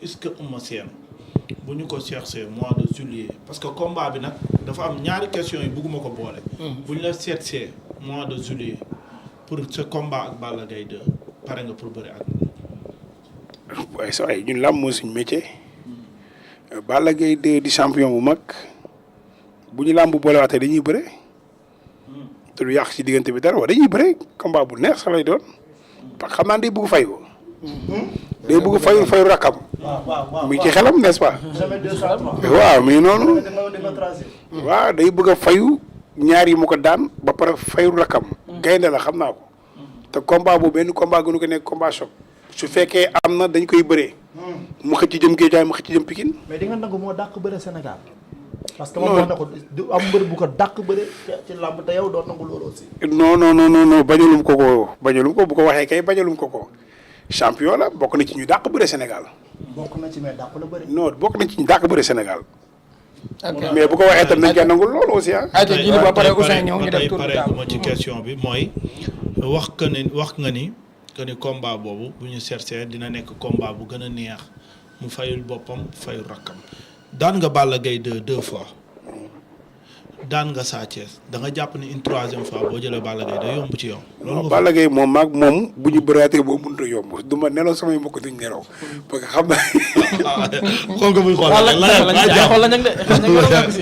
est-ce que Eumeu Sène bu ñu ko cherché mois de juillet parce que combat bi nag dafa am ñaari questions yi bëgguma ko boole. bu ñu la seetsee mois de juillet pour ce combat ak Balla Gaye 2 pare nga pour bëri ak. waaye sa ay ñun làmb mooy suñu métier. Balla Gaye 2 di champion bu mag bu ñu làmb boolewaatee dañuy bëre. te du yàq ci diggante bi dara wa dañuy bëre combat bu neex sax lay doon. parce que xam naa day bëgg fayu. day bëgg fayu rakkam. mu ngi ci xelam n'est-ce pas. waaw mais noonu. waaw day bëgg a fayu ñaar yi mu ko daan ba pare fayu rakkam. gaynde la xam naa ko. te combat boobu benn combat gënu ko nekk combat choc. su fekkee am na dañ koy bëree. mu xëcc jëm Guédiawaye mu xëcc jëm Pikine. mais di nga nangu moo dàq bëre Sénégal. parce que moom wax na ko du am mbër bu ko dàq bëre ci làmb te yow doo nangu loolu aussi. non bañalum ko bu ko waxee kay bañalum ko. champion la bokk na ci ñu dàq bëre Sénégal. bokk na ci mais dàq la bëre. non bokk na ci ñu dàq bëre Sénégal. mais bu ko waxee tam nañ koy nangul loolu aussi ah. ayca ji ba pare Ousseyn ñëw ñu def tour pare ma ci question bi mooy wax nga ni que ni combat boobu bu ñu cherché dina nekk combat bu gën a neex mu fayul boppam fayul rakkam daan nga Balla Gaye 2 fois daan nga Sa Thiès da nga jàpp ni une troisième fois boo jëlee Balla Gaye day yomb ci yow. loolu nga Balla Gaye moom maag moom bu ñu bëraatee boo mënut a yomb du ma nelaw samay mbokk duñ nelaw parce que xam naa. xool nga muy xool la ñag de.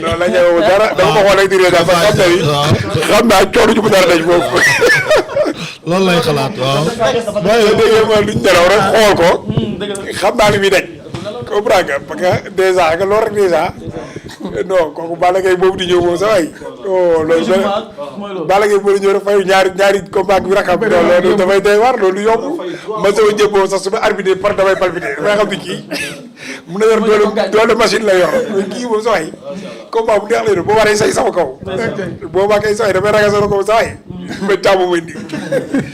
non la ñëw dara dama ko xool ak di réer daal parce que xam naa coono ju mu dara daj foofu. loolu lay xalaat waaw. waaye déggee ma duñ nelaw rek xool ko. xam naa li muy daj. comprends nga parce que dèjà nga loolu rek dèjà. non kooku Balla Gaye boobu di ñëw moom sa waay. oh loolu Balla Gaye boobu di ñëw rek fayu ñaari combat bi rakam. loolu dafay doy war loolu yomb. man sama jëm boobu sax su ma arbitré par damay palpité dafay xam ni kii. mun na yor doole machine la yor kii moom sa waay. combat bu neex lay doon boo waree say sama kaw. boobaa kay sa waay damay ragal sama kaw sa waay. ma taamu may indi.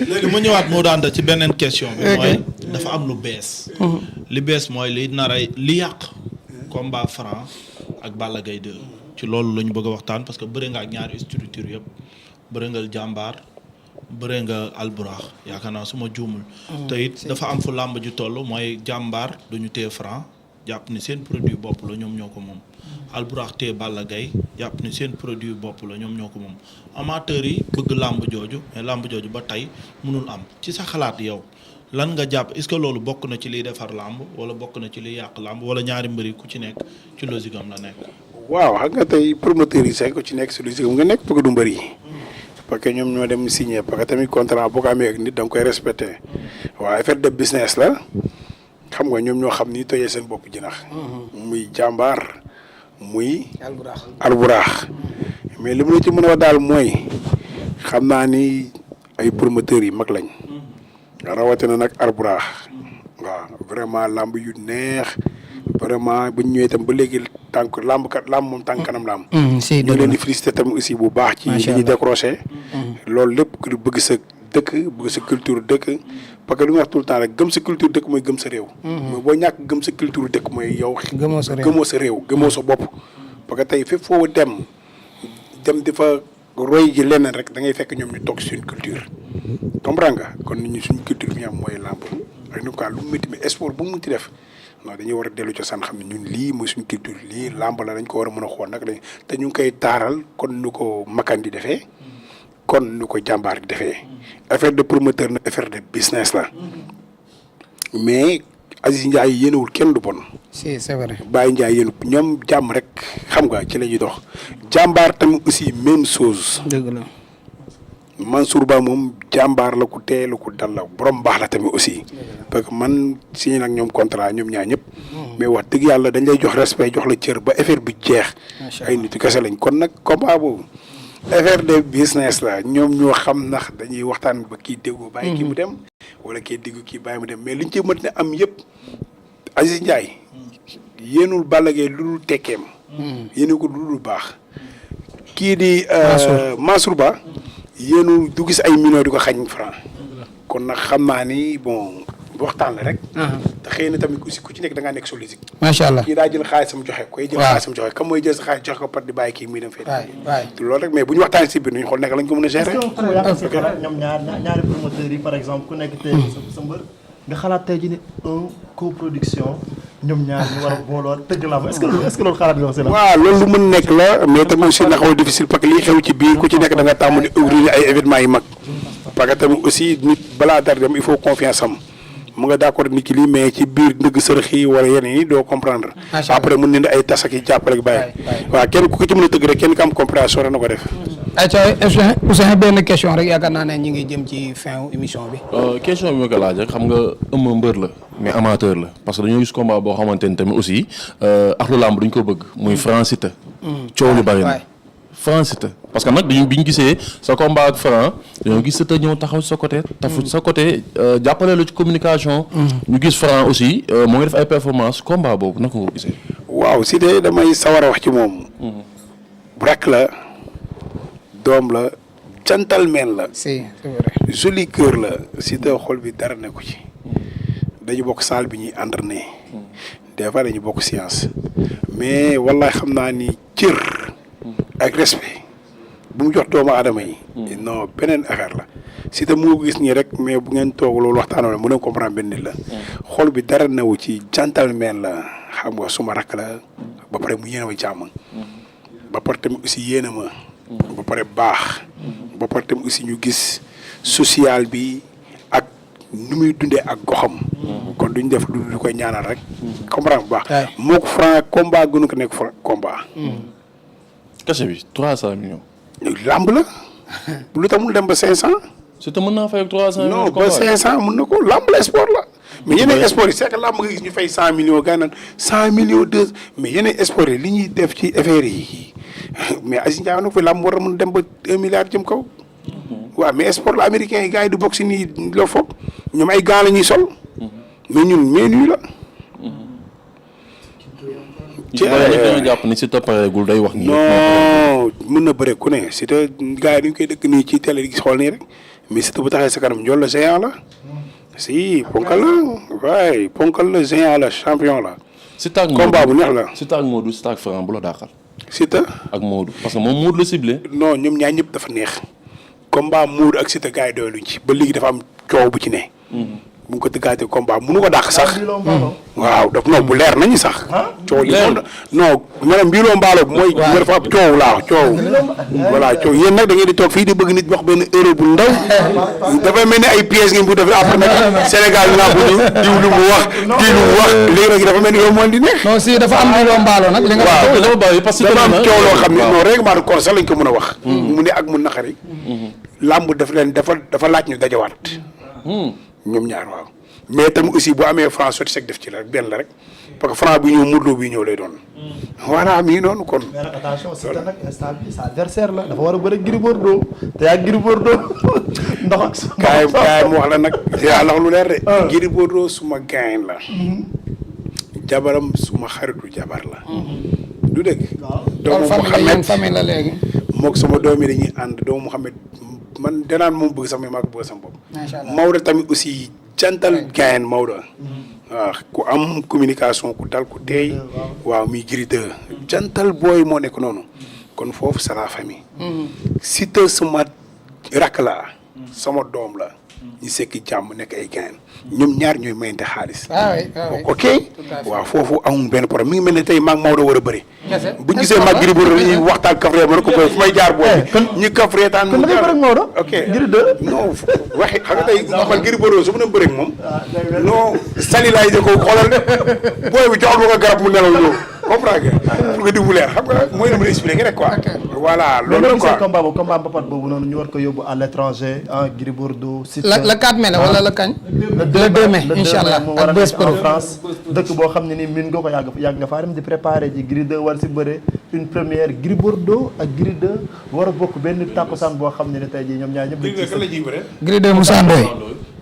léegi mu ñëwaat moo daan ci beneen question bi. mooy dafa am lu bees. li bees mooy li yàq combat Franc ak Balla Gaye 2 ci loolu la ñu bëgg a waxtaan parce que bëre nga ak ñaari structure yëpp bëre nga jàmbaar bëre nga alburax yaakaar naa su ma juumul. te it dafa am fu làmb ji toll mooy jàmbaar duñu téye Franc jàpp ni seen produit bopp la ñoom ñoo ko moom. alburax téye Balla Gaye jàpp ni seen produit bopp la ñoom ñoo ko moom amateurs yi bëgg làmb jooju mais làmb jooju ba tey mënul am ci sa xalaat yow. lan nga jàpp est-ce que loolu bokk na ci liy defar làmb wala bokk na ci liy yàq làmb wala ñaari mbër yi ku ci nekk ci logique am la nekk. waaw xam nga tey promoteurs yi sax ku ci nekk si logique am nga nekk bëgg du mbër yi. parce que ñoom ñoo dem signé parce que tamit contrat boo ko amee ak nit da nga koy respecté. waaw affaire de business la xam nga ñoom ñoo xam ni tojee seen bopp jinax. muy jàmbaar muy. alburax mais li mu la ci mën a wax daal mooy xam naa ni ay promoteurs yi mag lañ. rawatina nag arburax waaw vraiment lamb yu neex vraiment bu ñu ñëwee itam ba léegi tànk lamb moom tànk kanam la am. ñu leen di félicité tamit aussi bu baax. ci li ñu décroché. loolu lépp ku bëgg sa dëkk bëgg sa culture dëkk. parce que lu ñu wax tout le temps rek gëm sa culture dëkk mooy gëm sa réew. mais boo ñàkk gëm sa culture dëkk mooy yow. gëmoo sa réew gëmoo sa bopp. parce que tey fépp foo dem di fa. roy ji leneen rek da ngay fekk ñoom ñu toog suñu culture comprends nga kon nit ñi suñu culture bi ñu am mooy làmb ak ni quoi lu mu métti mais sport bu mu munti def non dañuy war a dellu cosaan xam ne ñun lii mooy suñu culture lii làmb la dañ ko war a mën a xool nag dañ te ñu ngi koy taaral kon nu ko makan di defee kon nu ko jàmbaar di defee affaire de promoteur na affaire de business la mais Aziz Ndiaye yéenewul kenn du bon. c'est vrai. Baye Ndiaye yéen ñoom jàmm rek xam nga ci la ñuy dox jàmbaar tamit aussi même chose. dëgg la. Mansour Ba moom jàmbaar la ku tee la ku dal la borom baax la tamit aussi. parce que man signé nag ñoom contrat ñoom ñaar ñëpp. mais wax dëgg yàlla dañ lay jox respect jox la cër ba affaire bi jeex. ay nit yu kese lañ kon nag combat boobu. affaire de business la ñoom ñoo xam ndax dañuy waxtaan ba kii déggu bàyyi kii mu dem. wala kii déggu kii bàyyi mu dem mais liñ ci mën ne am yëpp. Aziz Ndiaye. yéenul Balla Gaye lu dul tekkeem. yéenu ko lu dul baax. kii di. Mansour Ba. yéenul du gis ay millions di ko xañ Franc. kon nag xam naa ni bon waxtaan la rek. te xëy na tamit aussi ku ci nekk da ngaa nekk sur logique. macha allah kii daa jël xaalisam joxe koy jël xaalisam joxe kam mooy jël sa xaalis joxe ko par di bàyyi kii muy dem fee. loolu rek mais bu ñu waxtaanee si biir ñu xool nekk lañ ko mën a gérer. ñoom ñaari promoteurs yi par exemple ku nekk tey sa mbër nga xalaat tey ji ni un coproduction ñoom ñaar ñu war a booloo tëgg làmb est-ce que loolu xalaat nga wax si la. waaw loolu lu mën nekk la mais tamit aussi na xaw a difficile parce que lii xew ci biir ku ci nekk da nga tàmm di ouvrir ay événements yu mag parce que tamit aussi nit balaa dara dem il faut confiance am mu nga d'accord nit ki lii mais ci biir ndëgg sërëx yi wala yeneen yi doo comprendre après mun nañu ay tas ak yi jàppale ak bàyyi waaw kenn ku ko ci mën a tëgg rek kenn ku am compréhension rek na ko def. ayca Ousseyn benn question rek yaakaar naa ne ñu ngi jëm ci fin émission bi. question bi ma ko laaj rek xam nga ëmb mbër la mais amateur la parce que dañoo gis combat boo xamante ni tamit aussi axlu làmb duñ ko bëgg muy Franc Siteu. coow lu bari na Franc Siteu parce que nag bi ñu gisee sa combat ak Franc dañoo gis Siteu ñëw taxaw sa côté. tafu sa côté jàppale la ci communication. ñu gis Franc aussi moo ngi def ay performance combat boobu naka nga ko gisee. waaw Siteu damay sawar a wax ci moom. rek la. doom la gentleman la. c'est vrai. joli cœur la Siteu xol bi dara nekku ci. dañu bokk salle bi ñuy entraîné. des fois dañu bokk séance. mais wallahi xam naa ni cër. ak respect. bu mu jox doomu aadama yi. non beneen affaire la. Siteu mu gis nii rek mais bu ngeen toog loolu waxtaanoo la mën a comprendre benn nit la. xol bi dara newu ci gentleman la xam nga suma rakk la. ba pare mu yéene ma jàmm. ba pare tamit aussi yéene ma. ba pare baax. ba pare tamit aussi ñu gis social bi ak nu muy dundee ak goxam. kon duñ def lu koy ñaanal rek. comprendre bu baax. moo ko Franc combat gënu ko nekk combat. cachet bi 300 millions. lamb la. lu tax mun dem ba 500. Siteu mën naa fay ak 300 millions. non ba 500 mun na ko lamb la sport la. mais yeneen sport yi c'est que lamb nga gis ñu fay 100 millions gars naan 100 millions de mais yeneen sport yi li ñuy def ci affaire yi. mais Aziz Ndiaye nag fi làmb war a mën dem ba 1 milliard jëm kaw. waaw mais sport la américain yi gars yi du bokk si nii la foog ñoom ay gants la ñuy sol. mais ñun mais nuyu la. ci dañoo jàpp ni Siteu pareegul day wax nii. non mën na bëre ku ne Siteu gars yi dañu koy dëkk nii ci télé di gis xool nii rek mais Siteu bu taxee sa kanam njool la géant la. si ponkal la waaye ponkal la géant la champion la. Siteu ak combat bu neex la. Siteu ak Modou Siteu ak Franc bu la daaxal. Siteu ak Modou parce que moom Modou la ciblé. non ñoom ñaar ñëpp dafa neex. combat Modou ak Siteu gars yi doyluñ ci ba léegi dafa am coow bu ci ne. bu ko tëggaatee combat mënu ko dàq sax. waaw daf non bu leer nañu sax. coow li moom non maanaam mbiiloo mbaalo mooy. waaw dafa am coow laa coow. voilà coow yéen nag da ngeen di toog fii di bëgg nit wax benn erreur bu ndaw. dafay mel ni ay pièces ngeen bu def après nag Sénégal naa ko ni diw lu mu wax diw lu mu wax léegi nag dafa mel ni yow moo di neex. non si dafa am mbiiloo mbaalo nag. li nga waaw dafa bàyyi parce que dafa am coow loo xam ne non règlement de compte sax lañ ko mën a wax. mu ne ak mu naqari. làmb daf leen dafa laaj ñu dajawaat. ñoom ñaar waaw mais tamit aussi bu amee Franc sotti sec def ci la rek benn la rek parce que Franc bi ñëw Modou Lo bi ñëw lay doon. voilà mi ngi noonu kon. mais nag attention Siteu nag instant bi sa adversaire la dafa war a bëri Gris Bordeaux te yaa Gris Bordeaux ndox ak su. kaay mu wax la nag yaa wax lu leer de. Gris Bordeaux suma gaañ la. jabaram suma xaritu jabar la. du dëgg. doomu Mouhamed famille la léegi. moog sama doom yi dañuy ànd doomu Mouhamed man danaan moom bëgg sax mais maa ko bëgg sama bopp. macha allah Maodo tamit aussi jantal gain Maodo. waaw ku am communication ku dal ku teey. waaw muy Gris 2 jantal booy moo nekk noonu. kon foofu c'est la famille. Siteu sama rakk la sama doom la. ñu sekki jàmm nekk ay gain ñoom ñaar ñooy mayante xaalis. ok waaw foofu amul benn problème mi ngi mel ne tey maa ngi Maodo war a bëri. bu ñu gisee mag Gris Bordeaux dañuy waxtaan kafree ma ne ko bëri fu may jaar boobu. ñu kafree taan mu jaar kon Maodo. ok Gris 2. non waxi xam nga tey man Gris Bordeaux su ma doon bëri ak moom. non sali laay jël ko xoolal booy bi joxal ma ko garab mu nelaw ñëw comprendre nga pour nga dimbali leer xam nga mooy li ma expliqué rek quoi. voilà loolu quoi combat boobu combat mbapat boobu noonu ñu war ko yóbbu à l'étranger ah Gris Bordeaux. le 4 mai la wala le kañ. le 2 mai incha allah ak bés pro France dëkk boo xam ne ni min nga ko yàgg nga faa dem di préparer ji Gris 2 war si bëre une première Gris Bordeaux ak Gris 2 war a bokk benn takkusaan boo xam ne ne tey jii ñoom ñaar ñëpp. Gris 2 Moussa Ndoye.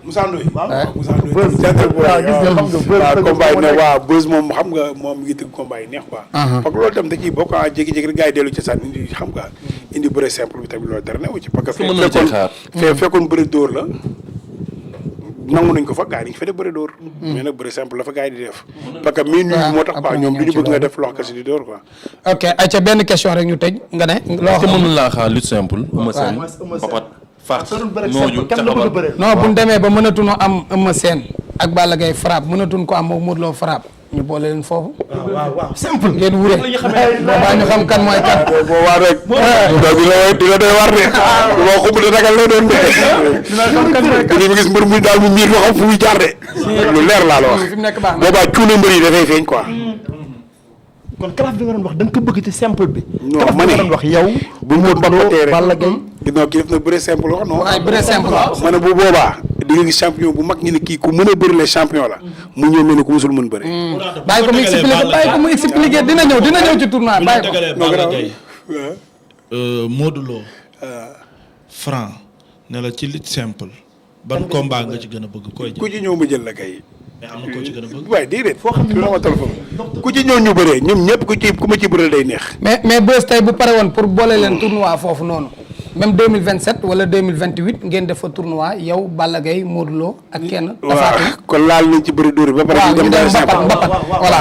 Moussa Ndoye. waaw Moussa Ndoye. waaw gis nga xam nga combat yi ne waaw bës moom xam nga moom ngi tëgg combat yi neex quoi. parce que loolu tam da ciy bokk ah jékki-jékki rek gars yi dellu ci sànni indi xam nga indi bëre simple bi tamit loolu dara newu ci. parce que fekkoon bëre dóor la nangu nañ ko fa gars yi dañu fa def bëre dóor. mais nag bëre simple la fa gars yi di def. parce que mii nuyu moo tax quoi ñoom du ñu bëgg nga def loxo kasi di dóor quoi. ok ayca benn question rek ñu tëj nga ne. loo xam ne mën laa xaar lutte simple. papat faat nooju caxabal non bu ñu demee ba mënatuñoo am Eumeu Sène ak Balla Gaye frappe mënatuñ ko am moom Modou Lo frappe ñu boole leen foofu. waaw simple. ngeen wure. boobaa ñu xam kan mooy kan. boobaa rek. dina doy war de. boo xumb ragal lay doon de. dina xam kan mooy kan. bu gis mbër muy daal mu miir loo xam fu muy jaar de. lu leer laa la wax. fi mu nekk baax na. boobaa cuune mbër yi dafay feeñ quoi. kon calaf bi nga doon wax da nga ko bëgg ci simple bi. non calaf bi nga doon wax yow. bu mu mbappatee rek Balla Gaye. non kii def na bëre simple wax non. waaye bëre simple la. ma ne bu boobaa di nga gis champion bu mag ñu ne kii ku mën a bëri le champion la mu ñëw mel ne ku musul mën bëri. bàyyi ko mu expliqué dina ñëw ci tournoi bu ñu bàyyi ko. tegalee Balla Gaye Modou Lo Franc ne la ci lutte simple ban combat nga ci gën a bëgg koy ku jël ci ñëw ma jël la kay. mais am na koo ci gën a bëgg. waaye déedéet foo xam ne ma téléphone ku ci ñëw ñu bëree ñoom ñëpp ku ma ci bëree day neex. mais bés tey bu pare woon pour boole leen tournoi foofu noonu même 2027 wala 2028 ngeen def fa tournoi yow Balla Gaye Modou Lo ak kenn. waaw kon laal nañ ci bëri dóor ba pare. waaw ñu dem mbapat voilà.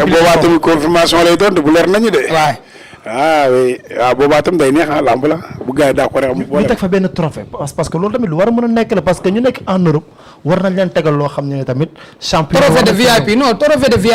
boobaa tamit confirmation lay doon bu leer nañu de. waay. waaw boobaa tam day neex lamb la bu gars yi daa ko rek am. ñu teg fa benn trophée parce que loolu tamit lu war a mën a nekk la parce que ñu nekk en Europe war nañ leen tegal loo xam ne tamit champion. trophée de VIP non trophée de VIP